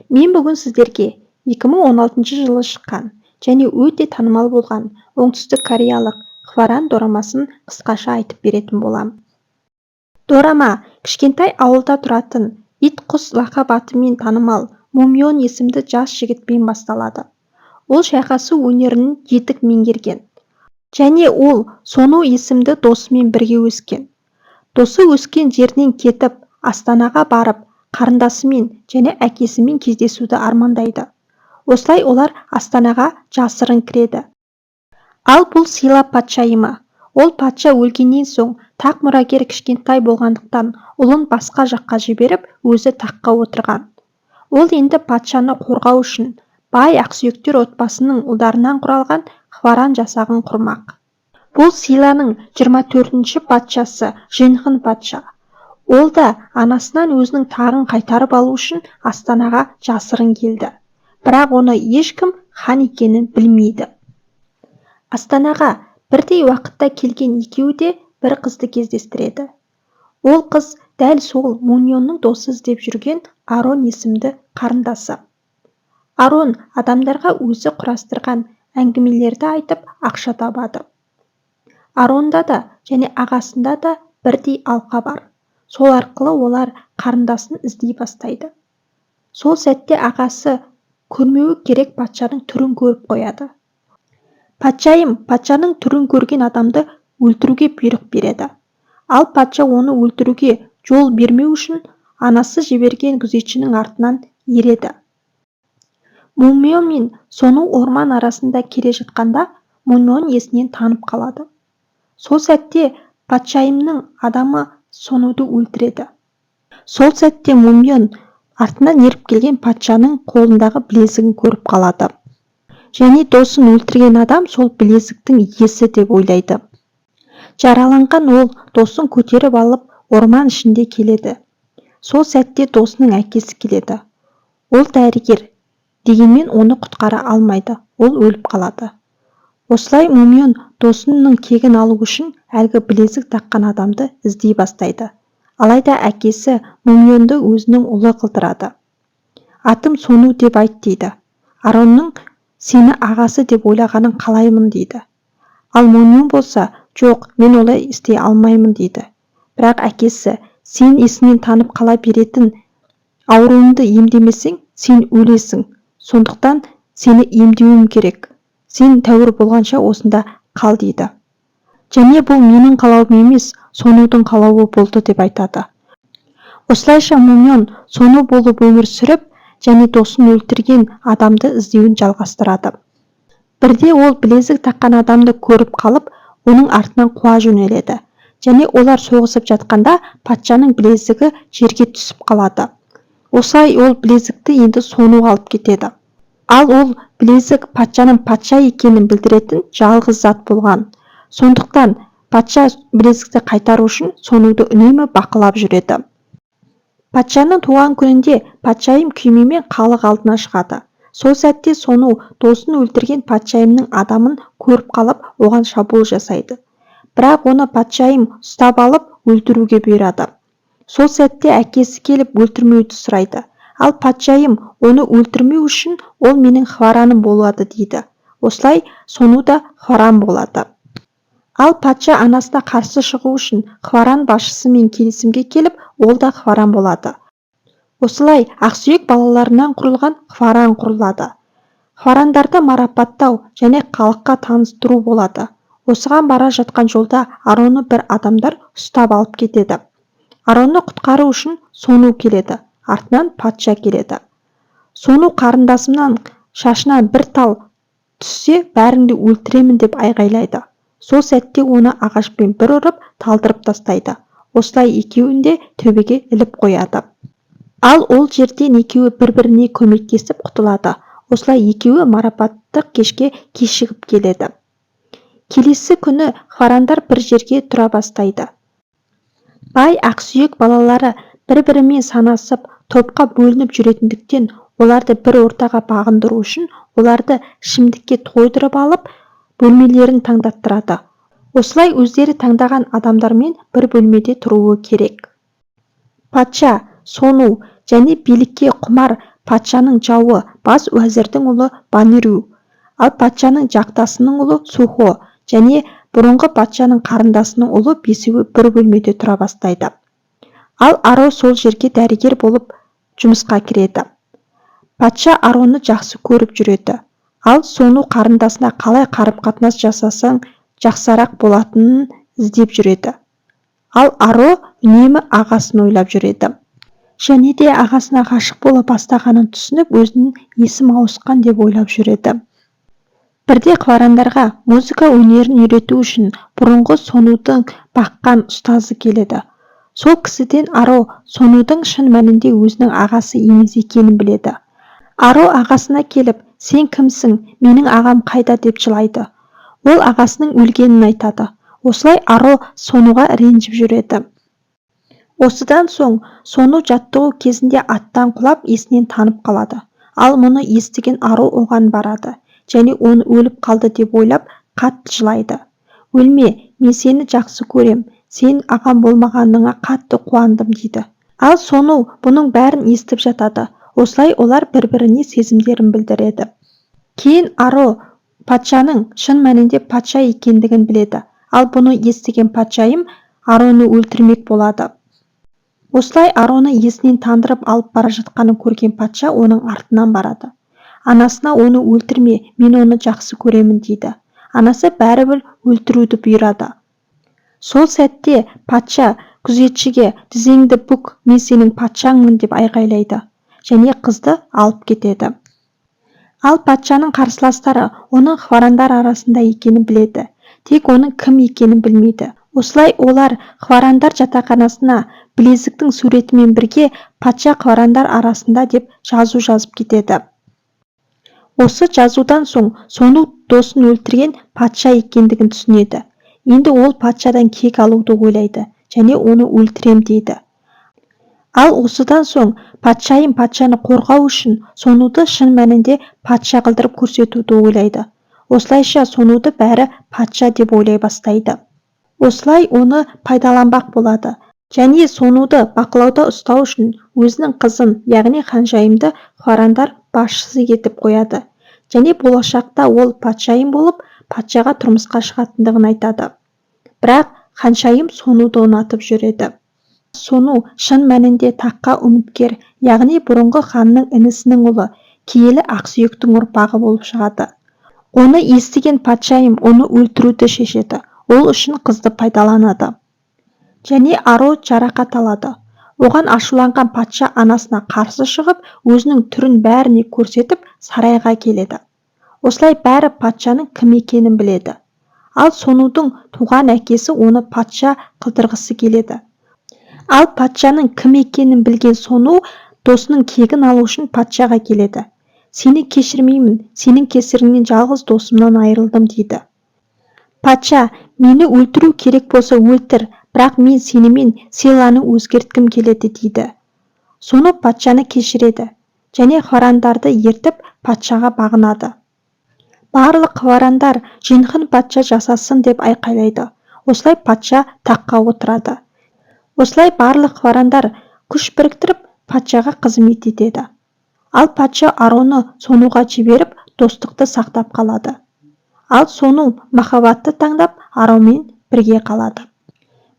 Мен бүгін сіздерге 2016 жылы шыққан және өте танымал болған оңтүстік кореялық «Хваран» дорамасын қысқаша айтып беретін болам. Дорама кішкентай ауылда тұратын, ит-құс лақап атымен танымал Мумион есімді жас жігітпен басталады. Ол шайқасу өнерін жетік меңгерген. Және ол Сону есімді досымен бірге өскен. Досы өскен жерінен кетіп, астанаға барып, қарындасымен және әкесімен кездесуді армандайды. Осылай олар астанаға жасырын кіреді. Ал бұл Сила патшайымы. Ол патша өлгеннен соң тақ мұрагері кішкентай болғандықтан, ұлын басқа жаққа жіберіп, өзі таққа отырған. Ол енді патшаны қорғау үшін бай ақсүйектер отбасының ұлдарынан құралған Хваран жасағын құрмақ. Бұл Силаның 24-ші патшасы Жинхын патша. Ол да анасынан өзінің тағын қайтарып алу үшін астанаға жасырын келді. Бірақ оны ешкім хан екенін білмейді. Астанаға бірдей уақытта келген екеуі де бір қызды кездестіреді. Ол қыз дәл сол Муньонның досы іздеп жүрген Арон есімді қарындасы. Арон адамдарға өзі құрастырған әңгімелерді айтып, ақша табады. Аронда да және ағасында да бірдей алқа бар. Сол арқылы олар қарындасын іздей бастайды. Сол сәтте ағасы көрмеуі керек патшаның түрін көріп қояды. Патшайым патшаның түрін көрген адамды өлтіруге бұйрық береді. Ал патша оны өлтіруге жол бермеу үшін анасы жіберген күзетшінің артынан ереді. Мумион мен Сону орман арасында келе жатқанда, Мумион есінен танып қалады. Сол сәтте патшайымның адамы Сонуды өлтіреді. Сол сәтте Мумион артынан еріп келген патшаның қолындағы білезігін көріп қалады. Және досын өлтірген адам сол білезіктің иесі деп ойлайды. Жараланған ол досын көтеріп алып, орман ішінде келеді. Сол сәтте досының әкесі келеді. Ол дәрігер, дегенмен оны құтқара алмайды, ол өліп қалады. Осылай Мумион досының кегін алу үшін әлгі білезік таққан адамды іздей бастайды. Алайда әкесі Мумионды өзінің ұлы қылдырады. «Атым Сону деп айт», – дейді. «Аронның сені ағасы деп ойлағанын қалаймын», – дейді. Ал Мумион болса, «Жоқ, мен олай істей алмаймын», – дейді. Бірақ әкесі: «Сен есіңнен танып қала беретін ауруыңды емдемесең, сен өлесің. Сондықтан сені емдеуім керек. Сен тәуір болғанша осында қал», – дейді. Және «Бұл менің қалауым емес, Сонудың қалауы болды», – деп айтады. Осылайша Мумион Сону болып өмір сүріп және досын өлтірген адамды іздеуін жалғастырады. Бірде ол білезік таққан адамды көріп қалып, оның артынан қуа жөнеледі. Және олар соғысып жатқанда патшаның білезігі жерге түсіп қалады. Осылай ол білезікті енді Сону алып кетеді. Ал ол білезік патшаның патша екенін білдіретін жалғыз зат болған. Сондықтан патша білезікті қайтару үшін Сонуды үнемі бақылап жүреді. Патшаның туған күнінде патшайым күймемен халық алдына шығады. Сол сәтте Сону досын өлтірген патшайымның адамын көріп қалып, оған шабуыл жасайды. Бірақ оны патшайым ұстап алып, өлтіруге бұйырады. Сол сәтте әкесі келіп, өлтірмеуді сұрайды. Ал патшайым оны өлтірмеу үшін «Ол менің хвараным болады», – дейді. Осылай Сону да хваран болады. Ал патша анасына қарсы шығу үшін хваран басшысымен келісімге келіп, ол да хваран болады. Осылай ақсүйек балаларынан құрылған хваран құрылады. Хварандарды марапаттау және халыққа таныстыру болады. Осыған бара жатқан жолда Аронны бір адамдар ұстап алып кетеді. Аронны құтқару үшін Сону келеді, артынан патша келеді. Сону «Қарындасымнан шашынан бір тал түссе, бәріңді өлтіремін», – деп айғайлайды. Сол сәтте оны ағашпен бір ұрып, талдырып тастайды. Осылай екеуін де төбеге іліп қояды. Ал ол жерден екеуі бір-біріне көмектесіп құтылады. Осылай екеуі марапаттық кешке кешігіп келеді. Келесі күні хварандар бір жерге тұра бастайды. Бай ақсүйек балалары бір-бірімен санасып, топқа бөлініп жүретіндіктен, оларды бір ортаға бағындыру үшін оларды ішімдікке тойдырып алып, бөлмелерін таңдаттырады. Осылай өздері таңдаған адамдармен бір бөлмеде тұруы керек. Патша, Сону және билікке құмар Патшаның жауы, бас уәзірдің ұлы Банрю, ал патшаның жақтасының ұлы Сухо және бұрынғы патшаның қарындасының ұлы, бесеуі бір бөлмеде тұра бастайды. Ал Аро сол жерге дәрігер болып жұмысқа кіреді. Патша Ароны жақсы көріп жүреді. Ал Сону қарындасына қалай қарым-қатынас жасасаң жақсырақ болатынын іздеп жүреді. Ал Аро үнемі ағасын ойлап жүреді. Және де ағасына ғашық бола бастағанын түсініп, өзін есім ауысқан деп ойлап жүреді. Бірде хварандарға музыка өнерін үйрету үшін бұрынғы Сонудың баққан ұстазы келеді. Сол кісіден Аро Сонудың шын мәнінде өзінің ағасы емес екенін біледі. Аро ағасына келіп, "Сен кімсің, менің ағам қайда?" деп жылайды. Ол ағасының өлгенін айтады. Осылай Аро Сонуға ренжіп жүреді. Осыдан соң Сону жаттығу кезінде аттан құлап, есінен танып қалады. Ал мұны естіген Аро оған барады және оны өліп қалды деп ойлап, қатты жылайды. "Өлме, мен сені жақсы көрем, сен ағам болмағаныңа қатты қуандым", дейді. Ал Сону бұның бәрін естіп жатады. Осылай олар бір-біріне сезімдерін білдіреді. Кейін Аро патшаның шын мәнінде патша екендігін біледі. Ал бұны естіген патшайым Ароны өлтірмек болады. Осылай Ароны есінен тандырып алып бара жатқанын көрген патша оның артынан барады. Анасына: "Оны өлтірме, мен оны жақсы көремін", дейді. Анасы бәрібір өлтіруді бұйырады. Сол сәтте патша күзетшіге: "Тізеңді бүк, мен сенің патшаңмын", деп айғайлайды және қызды алып кетеді. Ал патшаның қарсыластары оның хварандар арасында екенін біледі, тек оның кім екенін білмейді. Осылай олар хварандар жатақханасына білезіктің суретімен бірге "Патша хварандар арасында" деп жазу жазып кетеді. Осы жазудан соң Сону досын өлтірген патша екендігін түсінеді. Енді ол патшадан кек алуды ойлайды және оны өлтірем дейді. Ал осыдан соң патшайым патшаны қорғау үшін Сонуды шын мәнінде патша қылдырып көрсетуді ойлайды. Осылайша Сонуды бәрі патша деп ойлай бастайды. Осылай оны пайдаланбақ болады және Сонуды бақылауда ұстау үшін өзінің қызын, яғни ханшайымды хварандар басшысы етіп қояды және болашақта ол патшайым болып, патшаға тұрмысқа шығатындығын айтады. Бірақ ханшайым Сонуды ұнатып жүреді. Сону шын мәнінде таққа үміткер, яғни бұрынғы ханның інісінің ұлы, киелі ақсүйектің ұрпағы болып шығады. Оны естіген патшайым оны өлтіруді шешеді. Ол үшін қызды пайдаланады. Және Аро жарақат алады. Оған ашуланған патша анасына қарсы шығып, өзінің түрін бәріне көрсетіп, сарайға келеді. Осылай бәрі патшаның кім екенін біледі. Ал Сонудың туған әкесі оны патша қылдырғысы келеді. Ал патшаның кім екенін білген Сону досының кегін алу үшін патшаға келеді. "Сені кешірмеймін, сенің кесіріңнен жалғыз досымнан айырылдым", дейді. Патша: "Мені өлтіру керек болса, өлтір, бірақ мен сенімен Селланы өзгерткім келеді", дейді. Сону патшаны кешіреді және хварандарды ертіп, патшаға бағынады. Барлық хварандар "Жинхын патша жасасын!" деп айқайлайды. Осылай патша таққа отырады. Осылай барлық хварандар күш біріктіріп, патшаға қызмет етеді. Ал патша Ароны Сонуға жіберіп, достықты сақтап қалады. Ал Сону махаббатты таңдап, Аромен бірге қалады.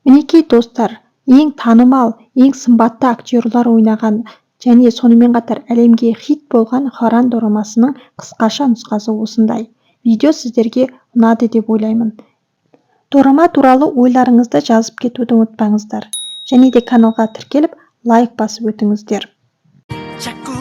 Мінекей, достар, ең танымал, ең сымбатты актерлар ойнаған және сонымен қатар әлемге хит болған хваран дорамасының қысқаша нұсқасы осындай. Видео сіздерге ұнады деп ойлаймын. Дорама туралы ойларыңызды жазып кетуді ұмытпаңыздар және де каналға тіркеліп, лайк басып өтіңіздер. 자꾸